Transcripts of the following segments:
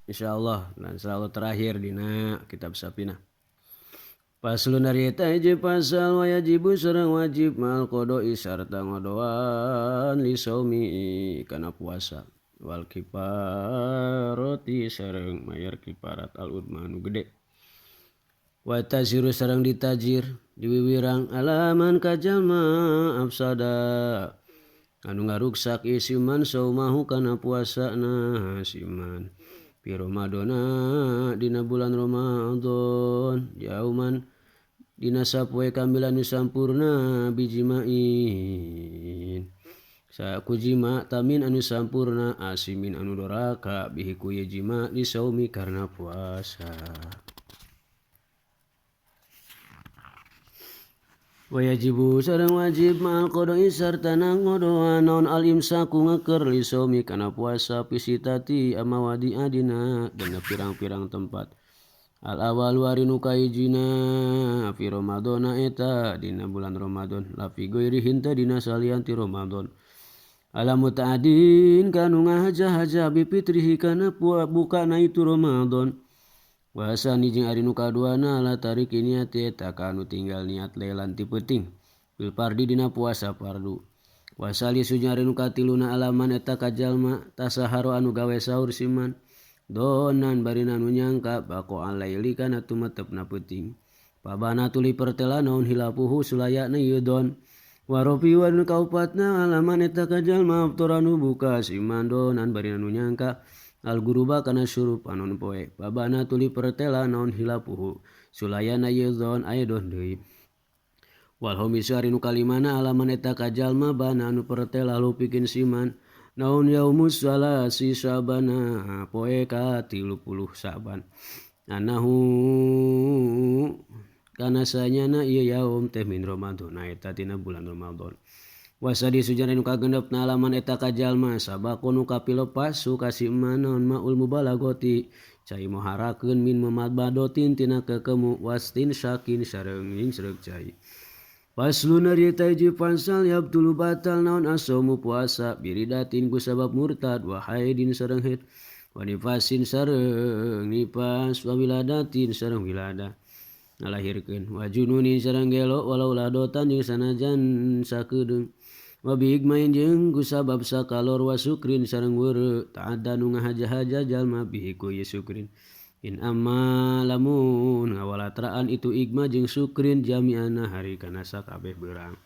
Insyaallah dan selalu terakhir dina kitab Safinah. Faslun ari eta hiji pasal wayajibu sareng wajib ma'al qada'i sarta ngodoan li saumi kana puasa wal kifarati sareng mayar kifarat al udma anu gede. Wa taziru sareng ditajir diwiwirang alaman ka jalma afsada anu ngaruksak isiman saumahu kana puasana siman fi Ramadana dina bulan Ramadan yauman dina sapoe kamilan nu sampurna bijima'in sakujima tamin anu sampurna asimin anu doraka bihi ku ye jima disaumi karena puasa. Wajibu sareng wajib ma'al qada'i sarta ngodoan naon al imsaku ngeker li saumi kana puasa pisitati amawadi adina dina pirang-pirang tempat. Al awal ari nu kahijina fi Ramadana eta dina bulan Ramadan la fi ghairihi teu dina salian ti Ramadan. Ala mutaadin kanu ngahaja-haja bi fitrihi kana bukana itu Ramadan. Wasani jeung ari nu kaduana la tariki niat eta kanu tinggal niat lelan ti peuting fil fardi dina puasa fardu. Wasali jeung ari nu katiluna alaman eta ka jalma tasaharo anu gawe sahur siman donan barina nu nyangka bako alaili kana tumetepna peuting. Pabana tuli pertela naon hilapuhu sulayana ieu don. Warofi wa nu kaopatna alaman eta ka jalma aftora nu buka siman donan barina nu nyangka al guruba kana syurup anon poe babana tuli pertela naon hilapuhu sulayana ieu don aedon deui. Wal homisu ari nu kalimana alaman eta ka jalma bana anu pertela lupikin siman naon yaumus salasi sabana poe ka 30 Saban anahu kana sanyana ieu yaum teh min Ramadan eta tina bulan Ramadan. Wasadi sujana nu kagenepna alaman eta ka jalma sabako nu kapilepas su ka si naon maul mubalagoti cai moharakeun min mamadbadotin tina kekemu wastin syakin sareng sreuk cai. Faslun ari eta hiji pasal yabtulu batal naon asomu puasa biridatin ku sabab murtad wa haidin sareng haid wa nifasin sareng nifas wa wiladatin sareng wilada ngalahirkeun wa jununin sareng gelo walau ladotan jeung sanajan sakedeung wa biigmain jeung ku sabab sakalor wa sukrin sareng weureu ta'adda nu ngahaja-haja jalma bihi ku ieu sukrin in amma lamun ngawalatraan itu igma jeung sukrin jami'ana hari kana sakabeh beurang.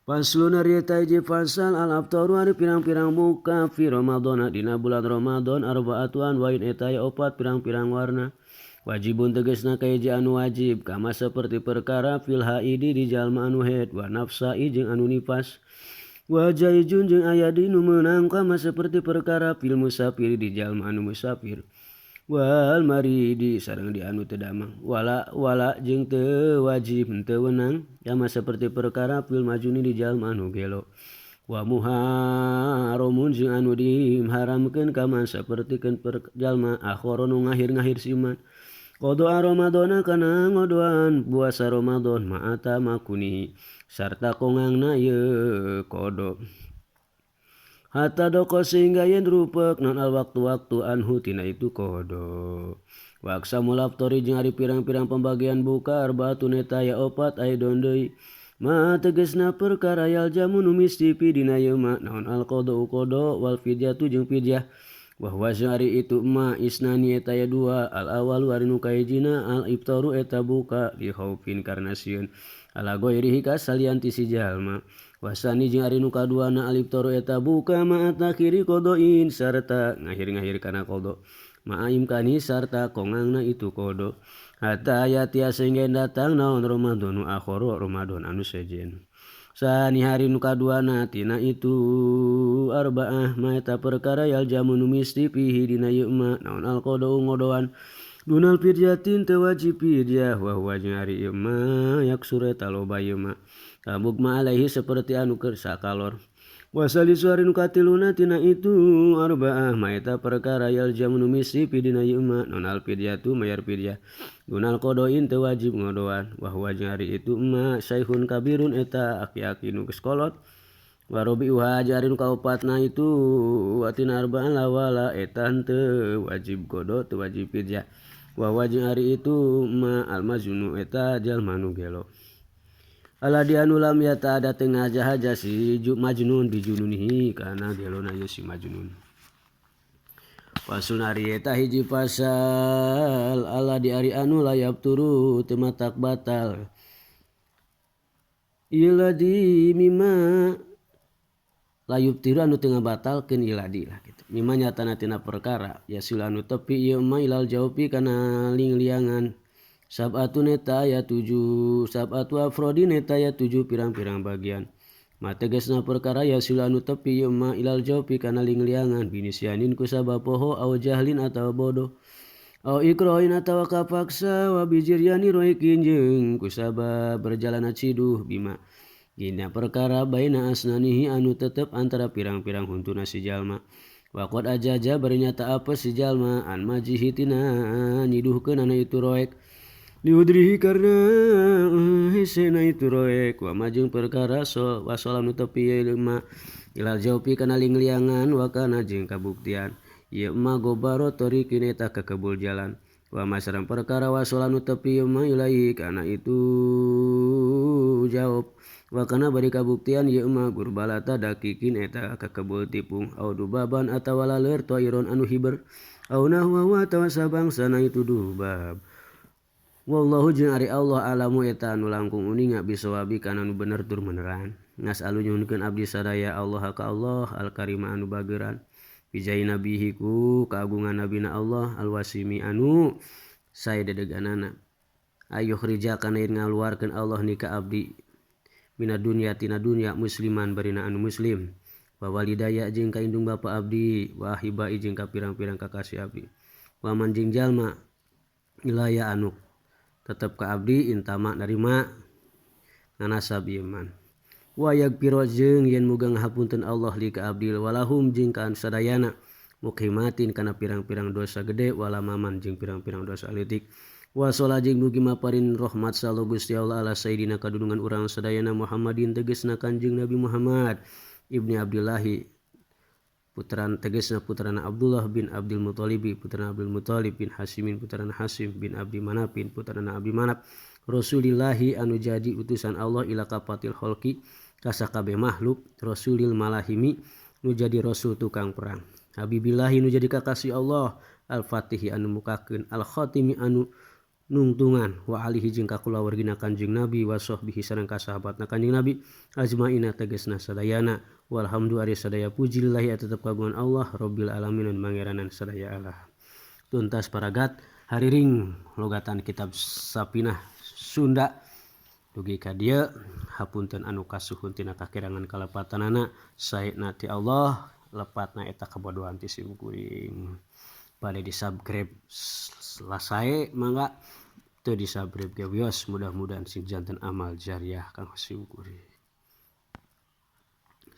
Faslun ari eta hiji fasal al aftaru ari pirang-pirang buka fi Ramadana dina bulan Ramadan arbaatuan wain eta aya opat pirang-pirang warna. Wajibun tegasna kahiji anu wajib kama seperti perkara fil haidi di jalma anu haid wa nafsa'i jeung anu nifas. Wa jaizun jeung aya di nu meunang kama seperti perkara fil musafir di jalma anu musafir. Wal maridi sareng di anu teu damang wala wala jeung teu wajib teu weunang kama seperti perkara fil majuni di jalma anu gelo. Wa muharramun jeung anu diharamkeun kama sapertikeun jalma akhara nu ngahir-ngahir siman. Qada'a Ramadana kana ngodoan puasa Ramadan ma'ata makuni sarta kongangna ieu qada. Hatta doko sehingga yen rupek non al waktu-waktu anhu tina itu qada. Wa aqsamul aftori jeung ari pirang-pirang pembagian buka arbaatun eta aya opat aidon deui. Ma tegasna perkara yal jamu nu misti pi dina ieu ma naon al qada'u qada wal fidyatu jeung fidyah. Wa huwa ari itu ma isnani eta aya dua al awal ari nu kahijina al iftaru eta buka li khaufin karna sieun ala ghairihi ka salian ti si jalma. Wasani jeung ari nu kaduana al iftaru eta buka ma takhiri qada'in sarta ngahir-ngahir kana qada ma imkani sarta kongangna itu qada hatta aya sehingga datang naon Ramadanu akhara Ramadan anu sejen. Sani hari nu kaduana tina itu arbaah ma eta perkara yal jamu nu misti fihi dina ieu ma naon al qada'u ngodoan dunal fidyatin teu wajib fidyah wa huwa jeung ari ieu ma yaksur eta loba ieu ma kabugma alaihi seperti anu keur sakalor. Wasalisu ari nu katiluna tina itu arbaah ma eta perkara yal jamu nu misti fi dina ieu ma naon al fidyatu mayar fidyah dunal qada'in teu wajib ngodoan wa huwa jeung ari itu ma syaihun kabirun eta aki-aki nu geus kolot Wa rabi'uha jeung ari nu kaopatna itu tina arba'an lawala eta henteu wajib qada teu wajib fidyah. Wa huwa jeung ari itu ma almazunu eta jalma nu gelo. Aladi anu lam yata ada teu ngahaja-haja si majnun bijununihi kana gelona ieu si majnun. Faslun ari eta hiji pasal aladi ari anu layab turu teu matak batal. Ieu ladi mimma layub tiru anu teu ngabatalkeun ieu ladi lah kitu. Mimma nyatana tina perkara yasil anu tepi ieu ma ilal jaupi kana lingliangan. Sab'atun eta aya 7 sab'atu afrodin eta aya 7 pirang-pirang bagian. Ma tegasna perkara yasil anu tepi ieu ma ilal jaupi kana lingliangan binisyanin ku sabab poho au jahlin atawa bodoh. Au ikrohin atawa kapaksa wa bijiryani roikin jeung ku sabab berjalana ciduh bima. Dina perkara baina asnanihi anu tetep antara pirang-pirang huntuna si jalma. Waqad ajaja bari nyata apa si jalma an majihi tina nyiduhkeunana itu roek. Liudrihi karena hesena itu roek wa majeng perkara so wasolam nu tepi ieu ma ilal jaupi kana lingliangan wa kana jeung kabuktian. Ieu ma gobaro tariqin eta kakebul jalan. Wa masarang perkara wasolam nu tepi ieu ma ilaihi kana itu jawab. Wakana bari kabuktian ieu mah gurbalata dakikin eta kakebul tipung au dubaban atawa laleur toiron anu hiber au nahwa wa atawa sabangsana itu dubab. Wallahu jeung ari Allah alamu eta anu langkung uninga bisawabi kana nu bener tur meneran. Ngasalu nyuhunkeun abdi sadaya Allah ka Allah al-karima anu bageuran. Bijai nabihi ku kagungan nabina Allah al-wasimi anu sae dedeganana. Ayuh rija kana ngaluarkeun Allah ni ka abdi mina dunya tina dunya musliman barina anu muslim wa walidaya jeung ka indung bapa abdi wa ahibai jeung ka pirang-pirang kakasih abdi wa man jeung jalma ilaya anu tetep ka abdi intama narima nganasab ieu man wa yaghfir jeung yen muga ngahapunten Allah li ka abdi walahum jeung ka sadayana muqimatin kana pirang-pirang dosa gede wala maman jeung pirang-pirang dosa leutik. Wa sholat jeung mugi maparin rahmat sallallahu Gusti Allah ala sayidina kadunungan urang sadayana Muhammadin tegasna Kanjeng Nabi Muhammad ibni Abdillahi putran tegasna putrana Abdullah bin Abdul Muttalibi putrana Abdul Muttalib bin Hasyimin putrana Hasyim bin Abdi Manapin putrana Abdi Manap Rasulillahi anu jadi utusan Allah ila kapatil khalqi ka sakabeh makhluk Rasulil malahimi nu jadi rasul tukang perang Habibillahi nu jadi kakasih Allah Al-Fatihi anu mukakeun Al-Khatimi anu nungtungan wa alihi jeung ka kulawargina Kanjeng Nabi wa sahbihi sareng ka sahabatna Kanjeng Nabi ajmaina tegasna sadayana walhamdu ari sadaya puji lillahi tetep kagungan Allah rabbil alamin mangeranan sadaya Allah. Tuntas paragat hariring logatan kitab Sapinah Sunda dugi ka dieu hapunten anu kasuhun tina kakirangan kalepatanana saena ti Allah lepatna eta kabodohan ti sim kuring. Bade di subscribe sae mangga teu di subscribe ge wios mudah-mudahan sing janten amal jariah kang sim kuring.